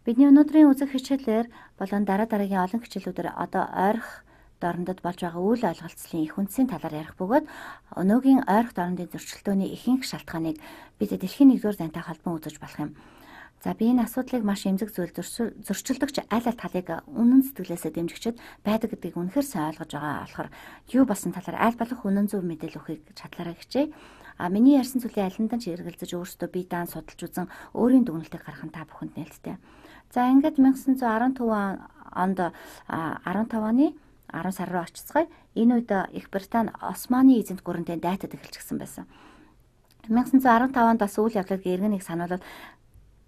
Бидний өнөөдрийн үзэх хичээлээр болон дараа дараагийн олон хичээлүүдээр одоо ойрох дорндод болж байгаа үйл ойлголцлын их үндсийн талаар ярих бөгөөд өнөөгийн ойрох дорндын зөрчилдөөний ихэнх шалтгааныг бид дэлхийн нэгдүгээр дайнтай холбон үзэж болох юм. За би энэ асуудлыг маш эмзэг зүйл зөрчилдөгч аль аль талыг үнэн сэтгэлээсээ дэмжигчд байдаг гэдгийг үнэхээр сайн ойлгож байгаа болохоор юу болсон талаар аль болох үнэн зөв мэдээлэл өгөхийг чадлаараа хичээе. А миний ярьсан зүйлийн алинд нь ч эргэлзэж өөрсдөө бие даан судалж үзэн өөрийн дүгнэлтийг гаргах нь та бүхэнд нээлттэй. За ингээд 1914 онд 15 оны 10 сар руу очицгаая. Энэ үед Их Британи Османы эзэнт гүрэнтэй дайтад эхэлчихсэн байсан. 1915 онд бас үйл явдлыг эргэн нэг сануулбал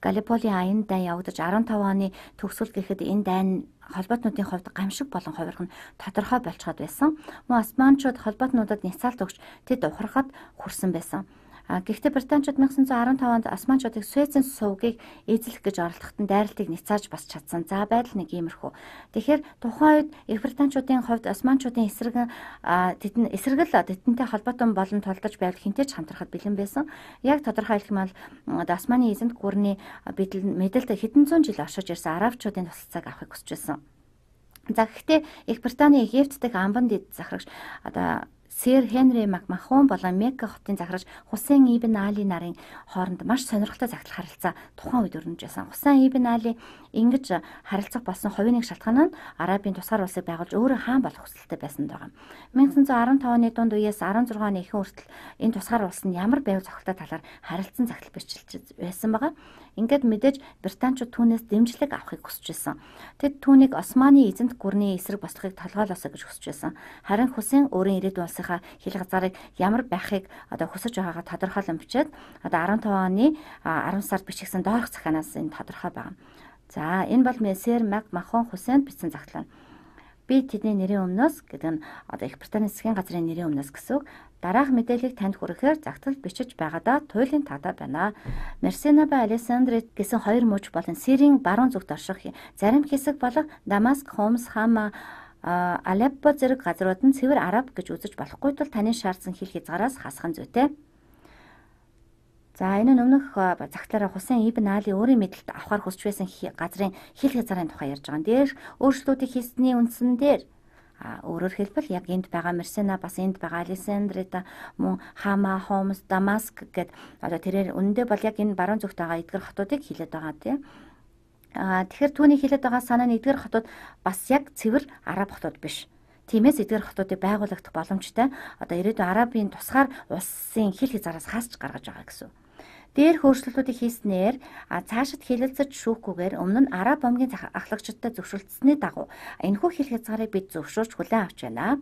Галиполийн аян дайн явагдаж 15 оны төгсгөл гэхэд энэ дайн холбоотнуудын хувьд гамшиг болон хувирах нь тодорхой болцоход байсан. Мөн османчууд холбоотнуудад няцаалт өгч тэд ухрахад хүрсэн байсан. Гэхдээ Британчууд 1915 онд османчуудыг Суэцийн сувгийг эзлэх гэж оролдоход нь дайралтыг няцааж бас чадсан. За байдал нэг иймэрхүү. Тэгэхээр тухайн үед Их Британчуудын хувьд османчуудын эсрэг тэдэн эсрэг л тэдэнтэй холбоотой болон тулдаж байвал хинтэй ч хамтрахад бэлэн байсан. Яг тодорхой хэлэх юм бол Османы эзэнт гүрний мэдэлд хэдэн зуун жил оршиж ирсэн арабчуудын тусалцааг авахыг хүсэж байсан. За гэхдээ Их Британий Египт дэх амбан дэд захирагч одоо Сэр Хенри Макмахон болон Мекка хотын захирагч Хусейн ибн Али нарын хооронд маш сонирхолтой загтал харилцаа тухайн үед өрнөж байсан. Хусейн ибн Али ингэж харилцах болсон хувийн нэг шалтгаан нь Арабын тусгаар улсыг байгуулж өөрөө хаан болох хүсэлтэй байсан байгаа. 1915 оны дунд үеэс 16 оны ихэнх хүртэл энэ тусгаар улс нь ямар байв зохилтой талаар харилцан загтал бичилж байсан байгаа. Ингээд мэдээж Британчууд түүнээс дэмжлэг авахыг хүсэж байсан. Тэд түүнийг Османы эзэнт гүрний эсрэг бослохыг толгойлоосоо гэж хүсэж байсан. Харин Хусейн өөрийн ирээдүйн улсынхаа хил газарыг ямар байхыг одоо хүсэж байгаагаа тодорхойлон бичээд одоо 15 оны 10 сард бичигдсэн доорх захианаас энэ тодорхой байна. За энэ бол Мессер Мак Махон Хусейнд бичсэн загтлаа. Би тэдний нэрийн өмнөөс гэдэг нь одоо Их Британий засгийн газрын нэрийн өмнөөс гэсэн үг. Дараах мэдээллийг танд хүргэхээр загтал бичиж байгаадаа туйлын тадаа байна. Мерсена ба Александрит гэсэн хоёр мөч болон Сирийн баруун зүгт орших зарим хэсэг болох Дамаск, Хомс, Хама, Алеппо зэрэг газрууд нь цэвэр араб гэж үзэж болохгүй тул таны шаардсан хил хязгаараас хасах нь зүйтэй. За энэ нь өмнөх загтлаараа Хусейн ибн Али өөрийн мэдэлд авахар хүсч байсан газрын хил хязгаарын тухай ярьж байгаа. Дээр өөрчлөлтүүдийг хийсний үндсэн дээр өөрөөр хэлбэл яг энд байгаа Мерсена бас энд байгаа Александрита мөн Хама, Хомс, Дамаск гэд одоо тэрээр үнэндээ бол яг энэ баруун зүгт байгаа эдгэр хотуудыг хилээд байгаа тийм. Тэгэхээр түүний хилээд байгаа санаа нь эдгэр хотууд бас яг цэвэр араб хотууд биш. Тиймээс эдгээр хотуудыг байгуулагдах боломжтой одоо ирээдүйн арабын тусгаар улсын хил хязгаараас хаасч гаргаж байгаа гэсэн. Дээрх өөрчлөлтүүдийг хийснээр цаашид хилэлцэж шүүхгүйгээр өмнө нь Араб омгийн ахлагчидтай зөвшөөрөлдсөний дагуу энэхүү хил хязгаарыг бид зөвшөөрч хүлээн авч байна.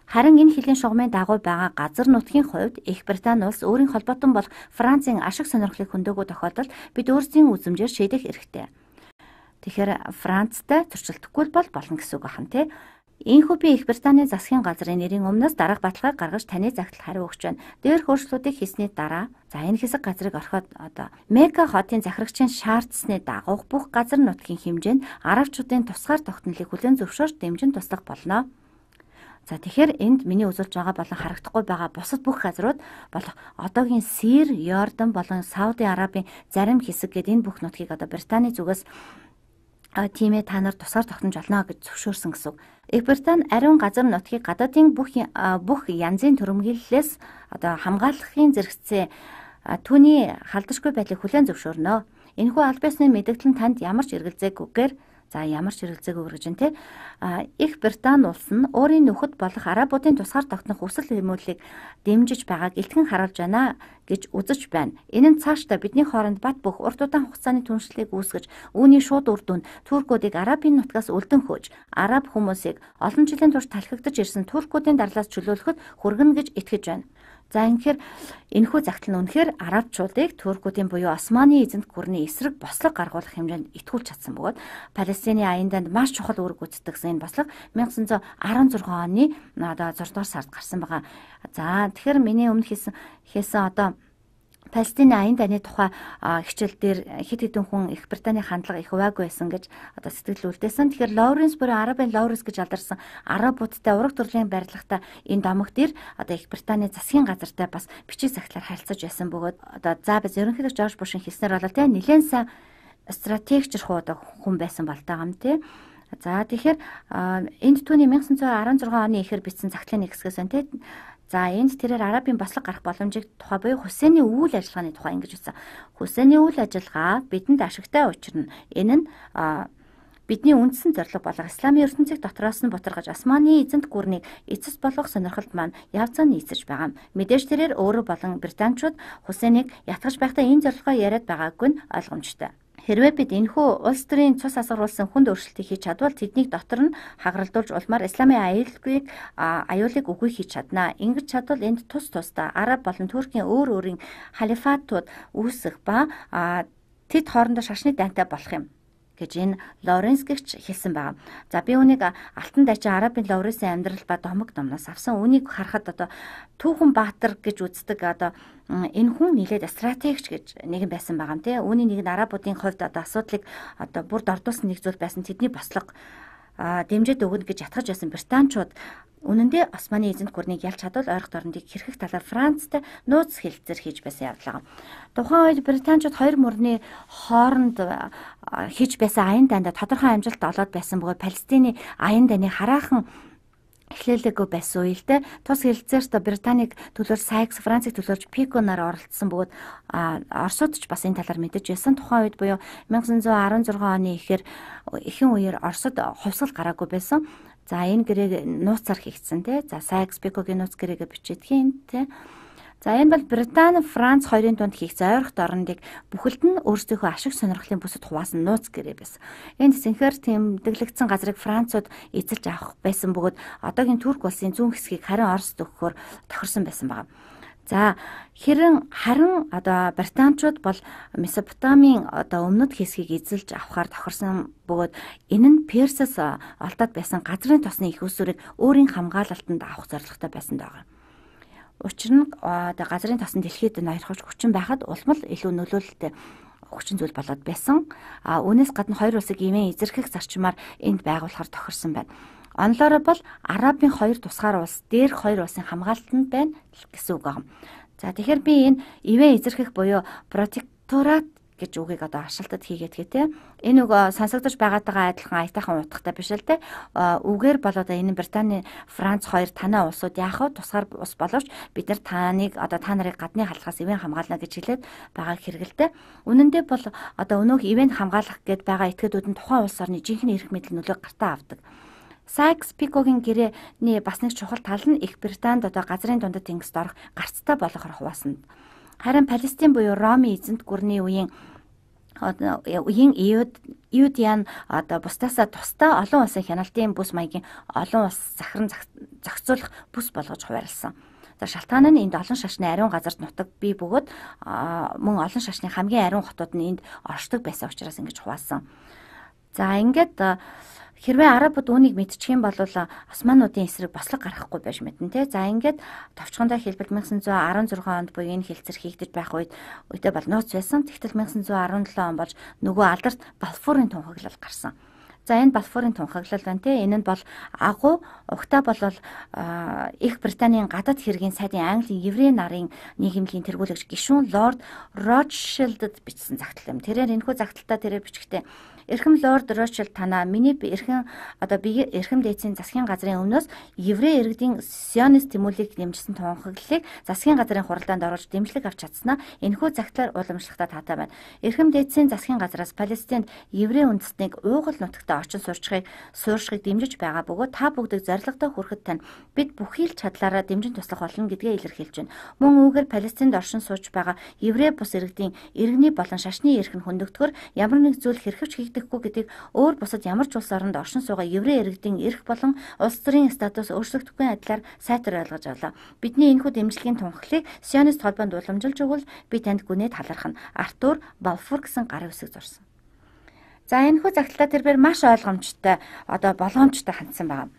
Харин энэ хилийн шугамын дагуу байгаа газар нутгийн хувьд Их Британи улс өөрийн холбоотон болох Францын ашиг сонирхлыг хөндөөгүй тохиолдолд бид өөрсдийн үзмжээр шийдэх эрхтэй. Тэгэхээр Францтай зөрчилдөхгүй бол болно гэсэн үг байна тий. Ийхүү би Их Британий засгийн газрын нэрийн өмнөөс дараах баталгааг гаргаж таны загтал хариу өгч байна. Дээрх өөрчлөлтүүдийг хийсний дараа за энэ хэсэг газрыг орхиод одоо Мекка хотын захирагчийн шаардсны дагуух бүх газар нутгийн хэмжээнд арабчуудын тусгаар тогтнолыг хүлээн зөвшөөрч дэмжин туслах болно. За тэгэхээр энд миний үзүүлж байгаа болон харагдахгүй байгаа бусад бүх газрууд болох одоогийн Сир, Йордан болон Сауди Арабын зарим хэсэг гээд энэ бүх нутгийг одоо Британий зүгээс тиймээ та нар тусгаар тогтнож олно гэж зөвшөөрсөн гэсэн үг. Их Британи ариун газар нутгийг гадаадын бүх янзын төрөмгийллээс одоо хамгаалахын зэрэгцээ түүний халдашгүй байдлыг хүлээн зөвшөөрнө. Энэхүү аль биесны мэдэгдэл нь танд ямар ч эргэлзээгүйгээр за ямар ч эргэлзээгүй гэж нь те Их Британи улс нь өөрийн нөхөд болох арабуудын тусгаар тогтнох хүсэл эрмэлзлийг дэмжиж байгааг илтгэн харуулж байна гэж үзэж байна. Энэ нь цаашдаа бидний хооронд бат бөх урт удаан хугацааны түншлэлийг үүсгэж үүний шууд үр дүн туркуудыг арабын нутгаас үлдэн хөөж араб хүмүүсийг олон жилийн турш талхигдаж ирсэн туркуудын дарлаас чөлөөлөхөд хүргэнэ гэж итгэж байна. За ингэхээр энэхүү загтал нь үнэхээр арабчуудыг туркуудын буюу Османы эзэнт гүрний эсрэг бослого гаргуулах хэмжээнд итгүүлж чадсан бөгөөд Палестины аян данд маш чухал үүрэг гүйцэтгэсэн энэ бослого 1916 оны одоо 6 дугаар сард гарсан байгаа. За тэгэхээр миний өмнө хийсэн одоо Палестины аян дайны тухай хичээл дээр хэд хэдэн хүн Их Британий хандлага их уваагүй байсан гэж одоо сэтгэл үлдээсэн. Тэгэхээр Лоуренс бүрэн Арабын Лоуренс гэж алдарсан арабуудтай ураг төрлийн барилгатай энэ домог дээр одоо Их Британий засгийн газартай бас бичиг цагтлаар харилцаж байсан бөгөөд одоо за биз ерөнхийлөгч Жорж Бушийн хэлснээр болол те нэлээд сайн стратегчрхүү одоо хүн байсан болтойгоо юм тий. За тэгэхээр энд түүний 1916 оны ихэр бичсэн загтлын нэг хэсгээс байна тий. За энд тэрээр Арабын бослого гарах боломжийг тухай буюу Хусейний үйл ажиллагааны тухай ингэж үзсэн. Хусейний үйл ажиллагаа бидэнд ашигтай учирна. Энэ нь бидний үндсэн зорилго болох исламын ертөнцийг дотроос нь бутаргаж Османы эзэнт гүрнийг эцэс болгох сонирхолд маань яв зан нийцэж байгаа. Мэдээж тэрээр өөрөө болон британчууд Хусейнийг ятгах байхдаа энэ зорилгоо яриад байгаагүй нь ойлгомжтой. Хэрвээ бид энэхүү улс төрийн цус асгаруулсан хүнд өөрчлөлтийг хийж чадвал тэднийг дотор нь хагаралдуулж улмаар исламын аюулыг үгүй хийж чадна. Ингэж чадвал энд тус тусдаа араб болон туркийн өөр өөрийн халифатууд үүсэх ба тэд хоорондоо шашны дайнтай болох юм гэж энэ Лоренс гэгч хэлсэн байна. За би үүнийг Алтан дайчин Арабын Лоренсийн амьдрал ба домог номноос авсан. Үүнийг харахад одоо Түүхэн Баатар гэж үздэг одоо энэ хүн нилээд стратегч гэж нэгэн байсан байгаа юм тий. Үүний нэг нь арабуудын хувьд одоо асуудлыг одоо бүр дордуулсан нэг зүйл байсан. Тэдний бослого дэмжиж өгнө гэж ятгах байсан британчууд үнэндээ Османы эзэнт гүрнийг ялж чадвал ойрох дорнодыг хэрхэх талаар Францтай нууц хэлцээр хийж байсан явдлаа. Тухайн үед британчууд хоёр мөрний хооронд хийж байсан аян дайндаа тодорхой амжилт олоод байсан бөгөөд Палестины аян дайны хараахан эхлээлээгүй байсан үедээ тус хэлцээрт Британийг төлөөлж Сайкс, Францыг төлөөлж Пико нар оролцсон бөгөөд Оросууд ч бас энэ талаар мэдэж байсан. Тухайн үед буюу 1916 оны ихээр ихэнх үеэр Оросод хувьсгал гараагүй байсан. За энэ гэрээг нууцаар хийгдсэн тий. За Сайкс Пикогийн нууц гэрээгээ бичээдгийн тий. За энэ бол Британи, Франц хоёрын дунд хийгдсэн ойрох дорнодыг бүхэлд нь өөрсдийнхөө ашиг сонирхлын бүсэд хуваасан нууц гэрээ байсан. Энд сэнхээр тэмдэглэгдсэн газрыг Францууд эзэлж авах байсан бөгөөд одоогийн Турк улсын зүүн хэсгийг харин Оросд өгөхөөр тохирсон байсан байна. За харин одоо британчууд бол Месопотамийн одоо өмнөд хэсгийг эзэлж авахар тохирсон бөгөөд энэ нь Персээс олдоод байсан газрын тосны их усүрийг өөрийн хамгаалалтанд авах зорилготой байсан даа. Учир нь одоо газрын тосон дэлхийд ноёрхож хүчин байхад улмал илүү нөлөөлөлтэй хүчин зүйл болоод байсан. А үүнээс гадна хоёр улсыг ивэн эзэрхэх зарчмаар энд байгуулахар тохирсон байна. Онлоороо бол Арабын хоёр тусгаар улс дээрх хоёр улсын хамгаалтанд байна гэсэн үг байна. За тэгэхээр би энэ ивэн эзэрхэх буюу протекторат гэж үгийг одоо ашиглалтад хийгээд гэ тэ. Энэ үг сонсогдож байгаатайгаа адилхан аятайхан утгатай биш л тэ. Үгээр бол одоо энэ Британи, Франц хоёр танай улсууд яах вэ? Тусгаар улс боловч бид нар таныг одоо та нарыг гадны халахаас ивэн хамгаална гэж хэлээд байгаа хэрэгэлтэй. Үнэн дээр бол одоо өнөөх ивэн хамгаалах гэд байгаа этгээдүүд нь тухайн улс орны жинхэнэ эрх мэдэл нөлөөг гартаа авдаг. Сайкс Пикогийн гэрээний бас нэг чухал тал нь Их Британд одоо газрын дундад тэнгист орох гарцтай болгохоор хуваасан. Харин Палестин буюу Ромын эзэнт гүрний үеийн Иудиан одоо бусдаасаа тусдаа олон улсын хяналтын бүс маягийн олон улс захиран зохицуулах бүс болгож хуваарлсан. За шалтгаан нь энд олон шашны ариун газарт нутаг бий бөгөөд мөн олон шашны хамгийн ариун хотууд нь энд оршдог байсан учраас ингэж хуваасан. За ингээд хэрвээ арабууд үүнийг мэдчих юм бол Османуудын эсрэг бослого гаргахгүй байж мэднэ те. За ингээд товчхондоо хэлбэл 1916 онд буюу энэ хэлцэр хийгдэж байх үедээ бол нууц байсан. Тэгтэл 1917 он болж нөгөө алдарт Балфурын тунхаглал гарсан. За энэ Балфурын тунхаглал байна те. Энэ нь бол агуу угтаа бол Их Британийн гадаад хэргийн сайдын Английн еврей нарын нийгэмлэгийн тэргүүлэгч гишүүн Лорд Ротшилдэд бичсэн загтал юм. Тэрээр энэхүү загталтаа тэрээр бичгтээ Эрхэм Лорд Ротшилд танаа миний эрхэм одоо би эрхэм дээдсийн засгийн газрын өмнөөс еврей иргэдийн сионист тэмүүллийг дэмжсэн тунхаглалыг засгийн газрын хуралдаанд оруулж дэмжлэг авч чадсанаа энэхүү загтлаар уламжлахтаа таатай байна. Эрхэм дээдсийн засгийн газраас Палестинд еврей үндэстнийг уугуул нутагтаа орчин суурьшихыг дэмжиж байгаа бөгөөд та бүгдийг зорилгодоо хүрэхэд тань бид бүхий л чадлаараа дэмжин туслах болно гэдгээ илэрхийлж байна. Мөн үүгээр Палестинд оршин сууж байгаа еврей бус иргэдийн иргэний болон шашны эрх нь хөндөгдөхөөр ямар нэг зүйл хэрхэвч хийгдэхгүй гэдгийг өөр бусад ямар ч улс оронд оршин суугаа еврей иргэдийн эрх болон улс төрийн статус өөрчлөгдөхгүй адилаар сайтар ойлгож авлаа. Бидний энэхүү дэмжлэгийн тунхаглалыг Сионист холбоонд уламжилж өгвөл би танд гүнээ талархна. Артур Балфур гэсэн гарын үсэг зурсан. За энэхүү загталтаа тэрбээр маш ойлгомжтой одоо болгоомжтой хандсан байна.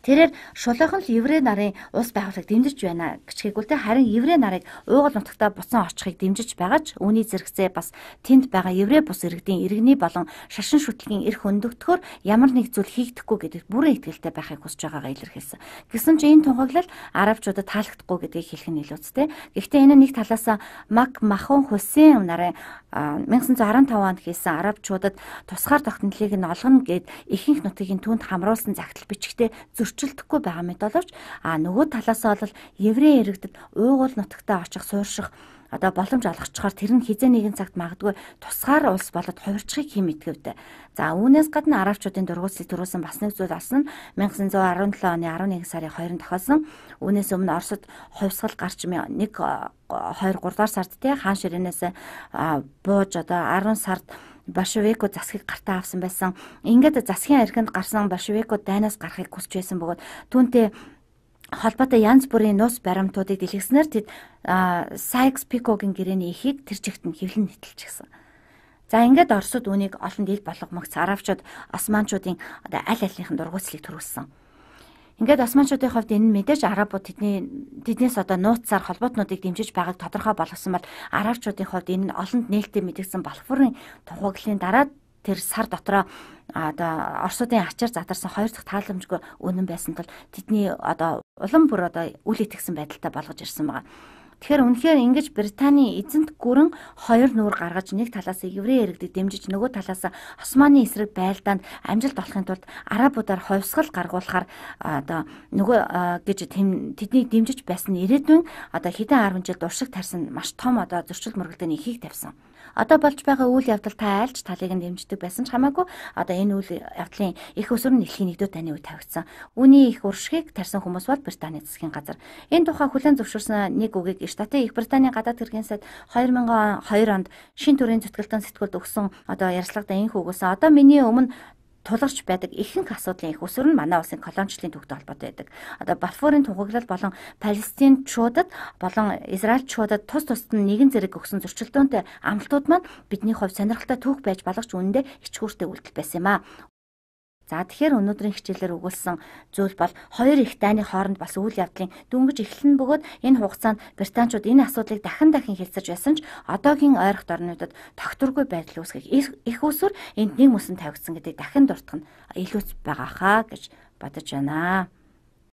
Тэрээр шулуухан л еврей нарын улс байгууллагыг дэмжиж байна гэчгээгүй л те, харин еврей нарыг уугуул нутагтаа буцан очихыг дэмжиж байгаа ч үүний зэрэгцээ бас тэнд байгаа еврей бус иргэдийн иргэний болон шашин шүтлгийн эрх хөндөгдөхөөр ямар нэг зүйл хийгдэхгүй гэдэгт бүрэн итгэлтэй байхыг хүсэж байгаагаа илэрхийлсэн. Гэсэн чинь энэ тунхаглал арабчуудад таалагдахгүй гэдгийг хэлэх нь илүүцтэй. Гэхдээ энэ нэг талаас Мак Махун Хусейн нарын 1915 онд хийсэн арабчуудад тусгаар тогтнолыг нь олгоно гэд ихэнх нутгийн түүнд хамруулсан загтал бичгтээ зөрчилдөхгүй байгаа мэт боловч нөгөө талаасаа бол еврей иргэдэд уугуул нутагтаа очих суурших одоо боломж олгочхоор тэр нь хизээ нэгэн цагт магадгүй тусгаар улс болоод хувирчихыг хэм итгэвдэ. За үүнээс гадна арабчуудын дургуутслыг төрүүлсэн бас нэг зүйл болсон нь 1917 оны 11 сарын 2-нд тохиолсон. Үүнээс өмнө Оросд хувьсгал гарч 1 2 3 дугаар сард те хаан ширээнээс бууж одоо 10 сард большевикууд засгийг гартаа авсан байсан. Ингээд засгийн архинд гарсан большевикууд дайнаас гарахыг хүсэж байсан бөгөөд түүнтэй холбоотой янз бүрийн нууц баримтуудыг дэлгэснээр тэд Сайкс-Пикогийн гэрээний эхийг тэр чигт нь хэвлэн нийтэлчихсэн. За ингээд Оросууд үүнийг олон ил болгомогц арабчууд османчуудын одоо аль алийнхын дургуутслыг төрүүлсэн. Ингээд османчуудын хувьд энэ нь мэдээж арабууд тэднээс одоо нууцаар холбоотнуудыг дэмжиж байгааг тодорхой болгосон бол арабчуудын хувьд энэ нь олонд нээлттэй мэдэгдсэн Балфурын тунхаглалын дараа тэр сар дотроо одоо Оросуудын ачаар задарсан хоёр дахь тааламжгүй үнэн байсан тул тэдний одоо улам бүр одоо үл итгэсэн байдалтай болгож ирсэн байгаа. Тэгэхээр үнэхээр ингэж Британий эзэнт гүрэн хоёр нүүр гаргаж нэг талаас еврей иргэдийг дэмжиж нөгөө талаас Османы эсрэг байлдаанд амжилт олохын тулд арабуудаар хувьсгал гаргуулахаар одоо нөгөө гэж тэднийг дэмжиж байсан нь ирээдүйн одоо хэдэн 10 жилд уршиг тарьсан маш том одоо зөрчил мөргөлдөөний ихийг тавьсан. Одоо болж байгаа үйл явдал та айлч талыг нь дэмждэг байсан ч хамаагүй одоо энэ үйл явдлын их өсвөр нь дэлхийн нэгдүгээр дайны үед тавигдсан. Үүний их уршигыг тарьсан хүмүүс бол Британий засгийн газар. Энэ тухай хүлээн зөвшөөрсөн нэг үгийг Штатын Их Британийн гадаад хэргийн сайд 2002 онд шинэ төрийн зүтгэлтэн сэтгүүлд өгсөн одоо ярьцлагада энхүү өгсөн. Одоо миний өмнө тулгарч байдаг ихэнх асуудлын их өсвөр нь манай улсын колоничлалын төвтэй холбоотой байдаг. Одоо Балфурын тунхаглал болон Палестинчуудад болон Израильчуудад тус тусад нь нэгэн зэрэг өгсөн зөрчилдөөнтэй амлалтууд маань бидний хувьд сонирхолтой түүх байж болох ч үнэндээ ичгүүртэй үйлдэл байсан юм а. За тэгэхээр өнөөдрийн хичээлээр өгүүлсэн зүйл бол хоёр их дайны хооронд бас үйл явдлын дөнгөж эхлэн бөгөөд энэ хугацаанд британчууд энэ асуудлыг дахин дахин хэлцэж байсан ч одоогийн ойрхот орнуудад тогтворгүй байдал үүсгэх их усүр энд нэг мөсөн тавигдсан гэдгийг дахин дуртах нь илүүц байгаа хаа гэж бодож байна.